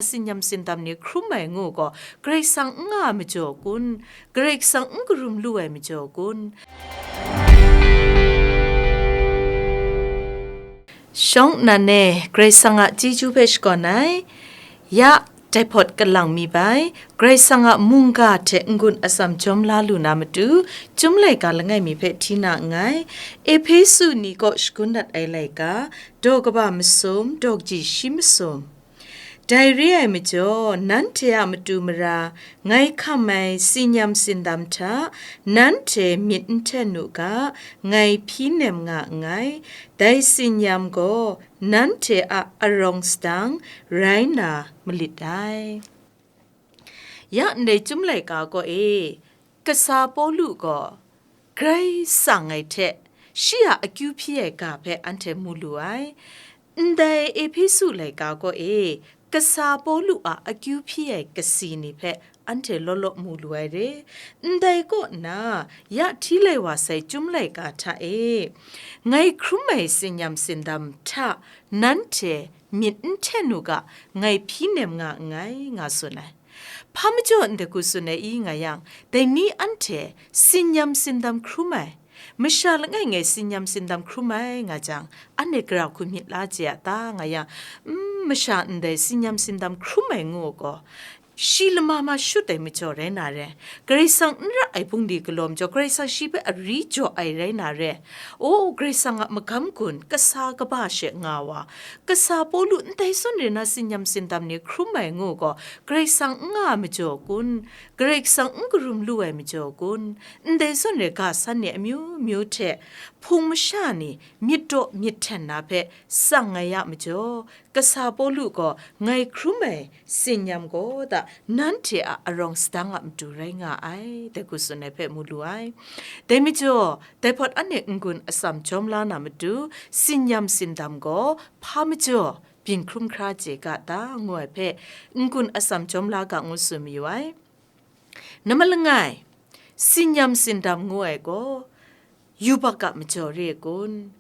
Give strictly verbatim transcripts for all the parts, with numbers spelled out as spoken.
tsin-yam tsindam ni hkrum ai ngu gaw, Karai Kasang n nga ai majaw kun? Karai Kasang n karum lu ai majaw kun? Shawng nnan e Karai Kasang a chyeju hpe shakawn ai, ya, dai hpawt kalang mi bai, Karai Kasang a mungga hte n-gun atsam jawm la lu na matu, Chyum laika langai mi hpe hti na nngai. Ehpesu ni kaw shagun dat ai laika, daw kaba masum, daw kaji shi masum. Dai re ai majaw, nanhte a matu mara ngai hkam ai tsin-yam tsindam hta, nanhte myit n hten u ga, ngai hpyi nem nga nngai. Dai tsin-yam gaw nanhte a arawng sadang rai na malit dai. Ya ndai Chyum laika kaw e, kasa Pawlu gaw Karai Kasang ai hte shi a akyu hpyi ai ga hpe anhte mu lu ai. Ndai Ehpesu laika kaw e, kasa Pawlu a akyu hpyi ai kasi ni hpe anhte law law mu lu ai re. Ndai kaw nna, ya hti lai wa sai Chyum laika hta e, ngai hkrum ai tsin-yam tsindam hta nanhte myit n hten u ga, ngai hpyi nem nga nngai, nga tsun ai. Hpa majaw ndai hku tsun ai i nga yang, dai ni anhte tsin-yam tsindam hkrum ai, masha langai ngai tsin-yam tsindam hkrum ai nga jang, anhte gara hku myit la chye a ta nga yang, mm, masha ndai tsin-yam tsindam hkrum ai ngu gaw, shi lama ma shut ai majaw rai na re, Karai Kasang n ra ai bungli galaw majaw, Karai Kasang shi hpe ari jaw ai rai na re, o, Karai Kasang a magam gun kasa kaba she nga wa, kasa Pawlu ndai zawn re na tsin-yam tsindam ni hkrum ai ngu gaw, Karai Kasang n nga ai majaw kun? Karai Kasang n karum lu ai majaw kun? Ndai zawn re ga san ni amyu myu hte hpung masha ni myit daw myit hten na hpe tsang ai a majaw, kasa Pawlu gaw ngai hkrum ai tsin-yam gaw da, nanhte a arawng sadang a matu rai nga ai, dai hku tsun ai hpe mu lu ai. Dai majaw, dai hpawt anhte n-gun atsam jawm la na matu, tsin-yam tsindam gaw hpa majaw byin hkrum hkra chye ga ta, ngu ai hpe n-gun atsam jawm la ga ngu tsun mayu ai. Namma langai, tsin-yam tsindam ngu ai gaw yubak a majaw re kun?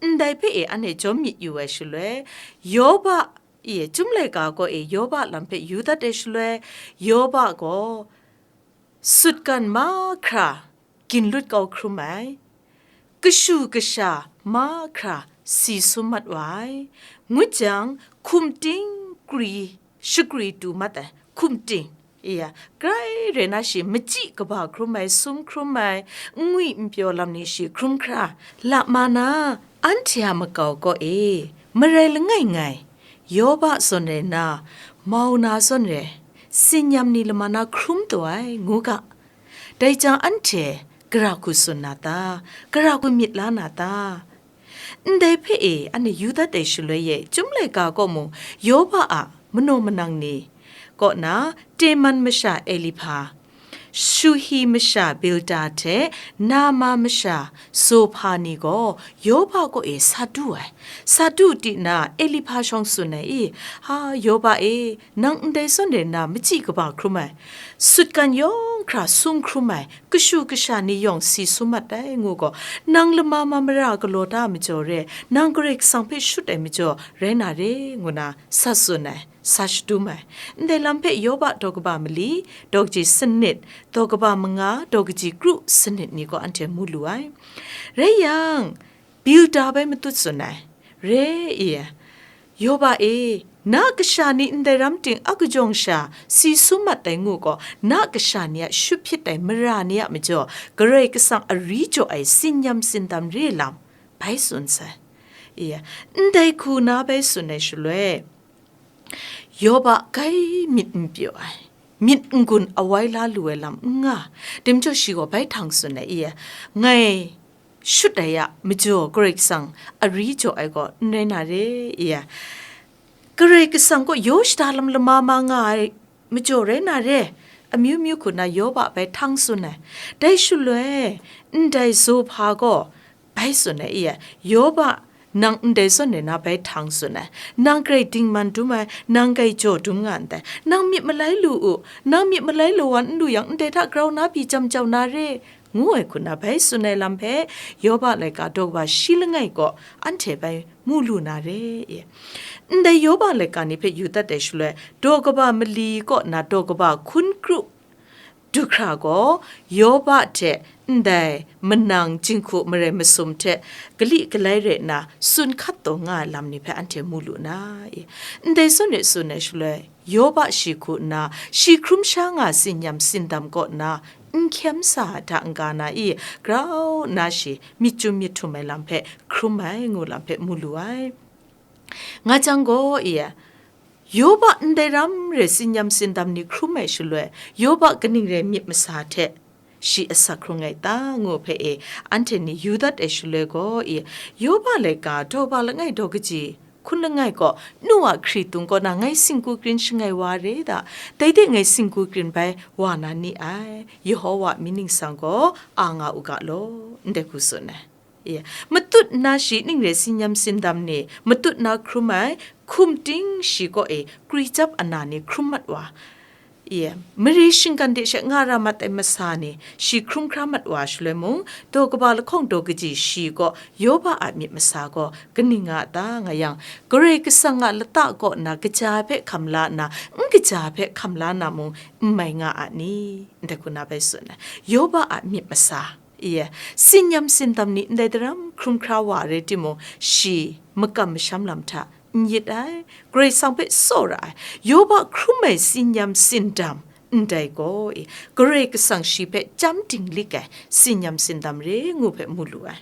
Ndai hpe e anhte jawm myit yu ai shaloi, Yoba e, Chyum laika kaw e Yoba lam hpe yu dat ai shaloi, Yoba gaw sutgan mahkra ginlut kau hkrum ai, kashu kasha mahkra si sum mat wa ai, ngut jang, hkum ting kri shakri tu mat ai, hkum ting, iya, grai rai na shi machyi kaba hkrum ai, sum hkrum ai, n ngwi n pyaw lam ni shi hkrum hkra la ma na, anhte a makau kaw e, marai langai ngai, Yoba zawn rai na, mau na zawn rai, tsin-yam ni lama na hkrum taw ai, ngu ga. Dai jang anhte gara hku tsun na ta? Gara hku myit la na ta? Ndai hpe e, anhte yu dat ai shaloi e, Chyum laika kaw mung, Yoba a manaw manang ni kaw na, Teman masha Elihpa, Shuhi masha Bilda hte Naama masha Zohpa ni gaw Yoba kaw e sa du ai. Sa du ti na, Elihpa shawng tsun ai i, Ha, Yoba e, nang ndai zawn rai nna machyi kaba hkrum ai, sutgan yawng hkra sum hkrum ai, kashu kasha ni yawng si sum mat ai ngu gaw, nang lama ma mara galaw da ai majaw re, nang Karai Kasang hpe shut ai majaw rai na re, ngu na sa tsun ai, sa shadum ai. Ndai lam hpe Yoba daw kaba mali, daw kaji sanit, daw kaba manga, daw kaji kru sanit ni gaw anhte mu lu ai. Rai yang, Bilda bai matut tsun ai, Re i, Yoba e, na kasha ni ndai ram ting a kajawng sha si sum mat ai ngu gaw, na kasha ni a shut hpyit ai mara ni a majaw, Karai Kasang ari jaw ai tsin-yam tsindam re lam, bai tsun sai. Iya, ndai hku na bai tsun ai shaloi, Yoba grai myit n pyaw ai, myit n-gun awai la lu ai lam n nga, dai majaw shi gaw bai htang tsun ai, iya, ngai shut ai a majaw Karai Kasang ari jaw ai gaw n rai na re, iya, Karai Kasang kaw yaw shada lam lama ma nga ai majaw rai na re, amyu myu hku na Yoba bai htang tsun ai. Dai shaloi, ndai Zohpa gaw bai tsun ai, iya, Yoba, nang ndai zawn rai na bai htang tsun ai. Nang grai dingman dum ai, nang grai jaw dum nga ndai. Nang myit malai lu u, nang myit malai law wa n lu yang, ndai hta grau na pyi jam jau na re, ngu ai hku na bai tsun ai lam hpe, Yoba laika daw kaba shi langai kaw anhte bai mu lu na re i. Ndai Yoba laika ni hpe yu dat ai shaloi, daw kaba mali kaw na daw kaba hkun kru du hkra gaw, Yoba hte ndai manang jinghku marai masum hte kali kalai re nna tsun hkat taw nga ai lam ni hpe anhte mu lu na i. Ndai zawn e tsun ai shaloi, Yoba shi hku nna, shi hkrum sha nga tsin-yam tsindam kaw nna, n hkyem sa ai hta n-ga na i, grau nna shi myit chyum myit htum ai lam hpe hkrum ai, ngu lam hpe mu lu ai. Nga jang gaw, i, Yoba ndai ram re tsin-yam tsindam ni hkrum ai shaloi, Yoba kaning rai myit masa hte shi asak hkrung ai ta, ngu hpe e, anhte ni yu dat ai shaloi gaw, i, Yoba laika daw ba langai daw kaji hkun langai gaw, nu a hkritung kaw na ngai singgu krin shangai wa re da, dai de ngai singgu krin bai wa na ni ai, Yehowa a mying ningsang gaw a nga u ga law, ndai hku tsun ai. Ya, matut nna shi ning re tsin-yam tsindam ni, matut nna hkrum ai, hkum ting shi kaw e, kri chyap ana ni hkrum mat wa. Ya, mare shinggan de she nga ra mat ai masa ni, shi hkrum hkra mat wa shaloi mung, daw kaba lahkawng daw kaji shi kaw, Yoba a myit masa gaw, kaning nga a ta nga yang, Karai Kasang a lata kaw nna kaja hpe hkam la nna, n kaja hpe hkam la na mung, n mai nga a ni? Ndai hku na bai tsun ai. Yoba a myit masa. Ye, tsin-yam tsindam ni ndai daram hkrum hkra wa rai timung, shi makam masham lam hta n yit ai, Karai Kasang hpe tsaw ra ai, Yoba hkrum ai tsin-yam tsindam ndai gaw, i, Karai Kasang shi hpe chyam dinglik ai tsin-yam tsindam re ngu hpe mu lu ai.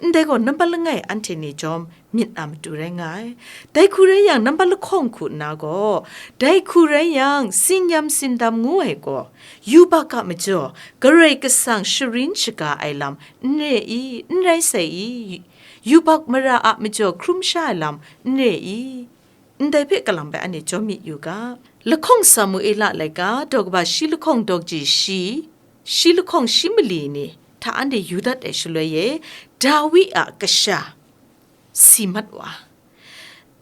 Ndai gaw, nampat langai anhte ni jawm myit na matu rai nga ai. Dai hku rai yang, nampat lahkawng hku nna gaw, dai hku rai yang, tsin-yam tsindam ngu ai gaw, yubak a majaw, Karai Kasang sharin shaga ai lam n re i, n rai sai i, yubak mara a majaw hkrum sha ai lam n re i, ndai hpe kalang bai anhte jawm myit yu ga. Lahkawng Samuela laika, daw kaba shi lahkawng daw kaji shi, shi lahkawng shi mali ni hta anhte yu dat ai shaloi e, Dawi a kasha si mat wa.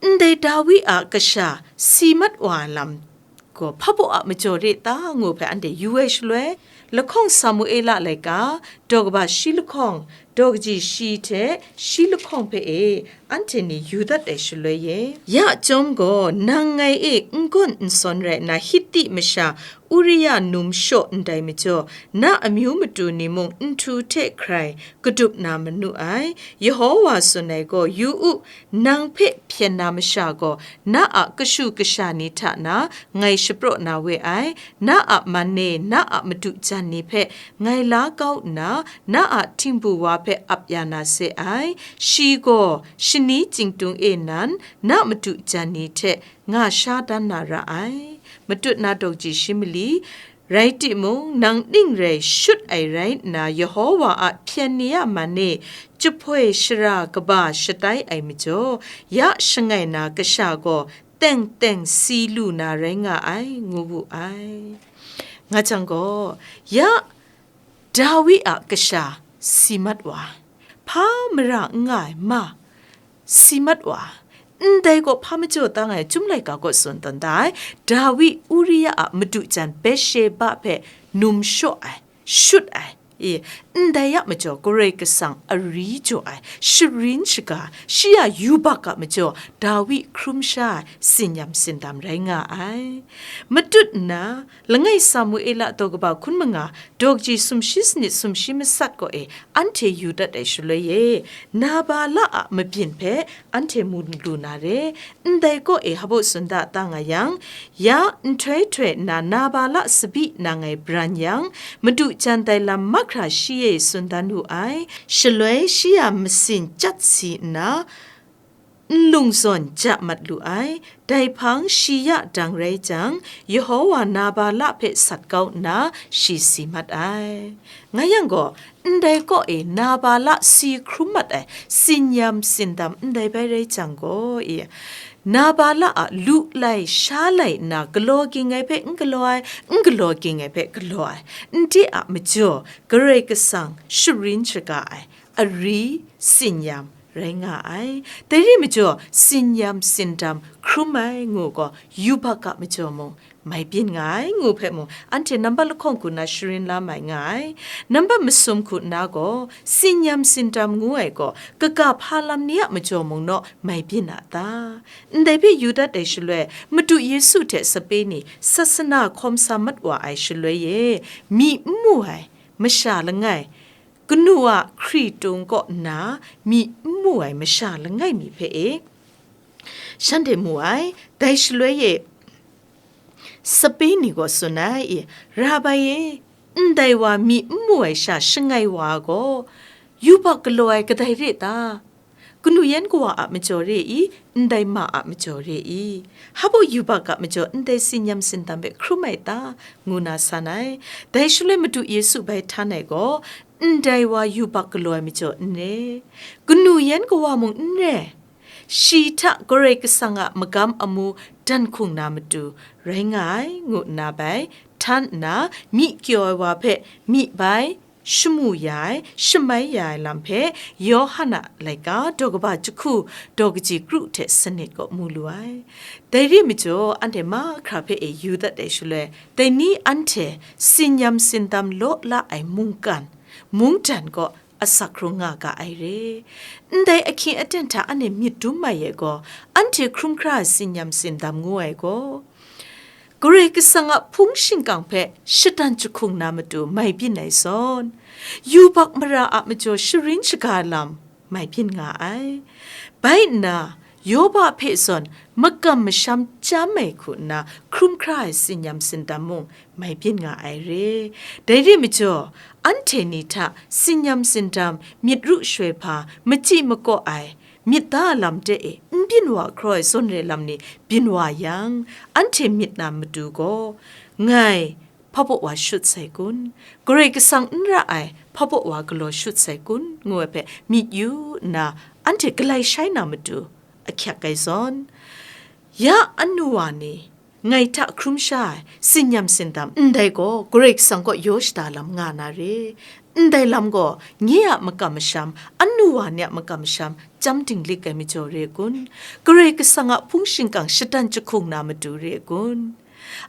Ndai Dawi a kasha si mat wa ai lam gaw, hpa baw a majaw re ta ngu hpe anhte yu ai shaloi, lahkawng Samuela laika, daw kaba shi lahkawng, daw kaji shi hte shi lahkawng hpe e, anhte ni yu dat ai shaloi e, ya chyawm gaw, nang ngai e n gawn n sawn rai nna, Hiti masha Uria num shaw ndai majaw, na amyu matu ni mung nhtu hte hkrai kadup na manu ai. Yehowa tsun ai gaw, yu u, nang hpe hpyen na masha gaw, na a kashu kasha ni hta na ngai shapraw na we ai, na a man e, na a madu jan ni hpe ngai la kau nna, na a htingbu wa hpe ap ya na se ai. Shi gaw shani chyingtung e nan, na madu jan ni hte nga sha dan na ra ai. Matut na daw kaji shi mali, rai timung, nang ning rai shut ai rai nna, Yehowa a hpyen ni a man e jahpoi shara kaba shatai ai majaw, ya shangai na kasha gaw teng teng si lu na rai nga ai, ngu wu ai. Nga jang gaw, ya Dawi a kasha si mat wa, hpa mara n nga ai ma si mat wa, ndai gaw hpa majaw ta nga ai, Chyum laika gaw tsun tawn da ai, Dawi Uria a madu jan Betsheba hpe num shaw ai, shut ai, i, ndai a majaw Karai Kasang ari jaw ai, sharin shaga, shi a yubak a majaw Dawi hkrum sha ai, tsin-yam tsindam rai nga ai. Matut nna, langai Samuela daw kaba hkun manga, daw kaji sumshi sanit sumshi masat kaw e, anhte yu dat ai shaloi e, Nabala a mabyin hpe anhte mu lu na re. Ndai kaw e hpa baw tsun da ta nga yang, ya nhtoi htoi nna Nabala tsabyi nang ai bran yang, madu jan dai lam mahkra shi e tsun dan wu ai. Shaloi shi a masin chyat si nna, nlung zawn ja mat lu ai. Dai hpang shi ya dang rai jang, Yehowa Nabala hpe sat kau nna, shi si mat ai. Nga yang gaw, ndai kaw e Nabala si hkrum mat ai, tsin-yam tsindam ndai bai rai jang gaw, i, Nabala a lu lai sha lai nna, galaw ging ai hpe n galaw ai, n galaw ging ai hpe galaw ai, n de a majaw, Karai Kasang sharin shaga ai, ari, tsin-yam, rai nga ai. Dai re majaw, tsin-yam tsindam hkrum ai ngu gaw, yubak a majaw mung mai byin nga ai ngu hpe mung, anhte nambat lahkawng hku na sharin la mai nga ai. Nambat masum hku na gaw, tsin-yam tsindam ngu ai gaw, kaga hpa lam ni a majaw mung naw mai byin a ta? Ndai hpe yu dat ai shaloi, Madu Yesu hte sape ni sasana hkawm sa mat wa ai shaloi e, myi n mu ai masha langai, kanu a hkritung kaw nna myi n mu ai masha langai mi hpe e, shanhte mu ai. Dai shaloi e, sape ni gaw tsun ai, i, Rabai e, ndai wa myi n mu ai sha shangai wa gaw, yubak galaw ai kadai re ta? Kanu yan kawa a majaw re i, ndai ma a majaw re i? Hpabaw yubak a majaw ndai tsin-yam tsindam hpe hkrum ai ta? Ngu na san ai. Dai shaloi Madu Yesu bai htan ai gaw, ndai wa yubak galaw ai majaw n re, kanu yan kawa mung n re, shi hta Karai Kasang a magam amu dan hkung na matu rai nga ai, ngu nna bai htan nna, myi kyaw ai wa hpe myi bai, shamu ya ai, shamai ya ai lam hpe Yawhan a laika daw kaba jahku daw kaji kru hte sanit kaw mu lu ai. Dai re majaw, anhte mahkra hpe e yu dat ai shaloi, dai ni anhte tsin-yam tsindam law la ai mungkan, mungdan kaw asak hkrung nga ga ai re. Ndai ahkying aten hta anhte myit dum mai ai gaw, anhte hkrum hkra ai tsin-yam tsindam ngu ai gaw, Karai Kasang a hpung shingkang hpe shatan jahkung na matu mai byin ai zawn, yubak mara a majaw sharin shaga lam mai byin nga ai. Bai nna, Yoba hpe zawn makam masham chyam ai hku nna hkrum hkra ai tsin-yam tsindam mung mai byin nga ai re. Dai re majaw, anhte ni hta tsin-yam tsindam myit ru shaloi hpa, machyi makaw ai, myit da lam de e n byin wa hkraw ai zawn re lam ni byin wa yang, anhte myit na matu gaw, ngai hpabaw wa shut sai kun? Karai Kasang n ra ai hpabaw wa galaw shut sai kun? Ngu ai hpe myit yu nna, anhte galai shai na matu ahkyak ai zawn, ya anu wa ni, ngai hta hkrum sha ai tsin-yam tsindam ndai gaw Karai Kasang kaw yaw shada lam nga na re. Ndai lam gaw nye a makam masham, anu wa ni a makam masham, chyam dinglik ai majaw re kun? Karai Kasang a hpung shingkang shatan jahkung na matu re kun?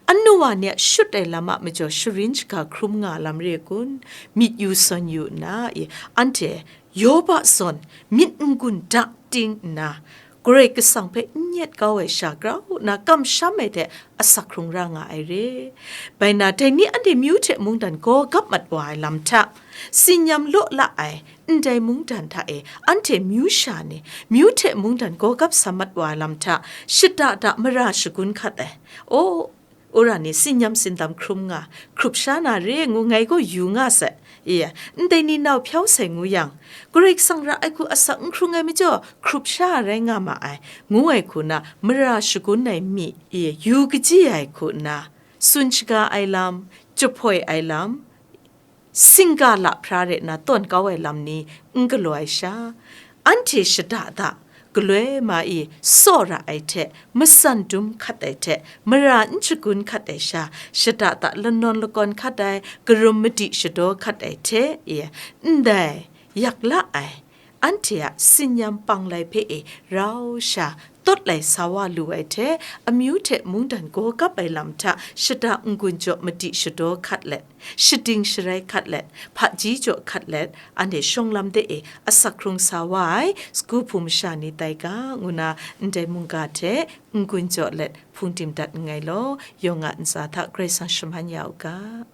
Anu wa ni a shut ai lam a majaw sharin shaga hkrum nga lam re kun? Myit yu sawn yu nna, i, anhte Yoba zawn myit n-gun da ting nna, Karai Kasang hpe n yet kau ai sha grau nna kamsham ai hte asak hkrung ra nga ai re. Bai na, dai ni anhte myu hte mungdan gaw gap mat wa ai lam hta, tsin-yam law la ai ndai mungdan hta e anhte myu sha ni, myu hte mungdan gaw gap sa mat wa ai lam hta, shada da mara shagun hkat ai. O, Wora ni tsin-yam tsindam hkrum nga, hkrup sha na re ngu ngai gaw yu nga sai. Iya, ndai ni nau hpyau sai ngu yang, Karai Kasang ra ai hku asak n hkrung ai majaw, hkrup sha rai nga ma ai, ngu ai hku na mara shagun ai mi, iya, yu kaji ai hku na, tsun shaga ai lam, jahpoi ai lam, singga lahpra re nna tawn kau ai lam ni n galaw ai sha, anhte shada da galoi ma i, tsawra ai hte, matsan dum hkat ai hte, mara n shagun hkat ai sha, shada da lanawn lakawn hkat ai, karum madi shadaw hkat ai hte, i, ndai yak la ai, anhte a tsin-yam panglai hpe e rau sha, tawt lai sa wa lu ai hte, amyu hte mungdan gaw gap ai lam hta shada n-gun jaw madi shadaw hkat let, shading sharai hkat let, hpaji jaw hkat let, anhte shawng lam de e asak hkrung sa wa ai, sagu hpung masha ni tai ga, ngu na ndai mungga hte n-gun jaw let hpung tim dat nngai law, yawng a ntsa hta Karai Kasang shaman ya u ga.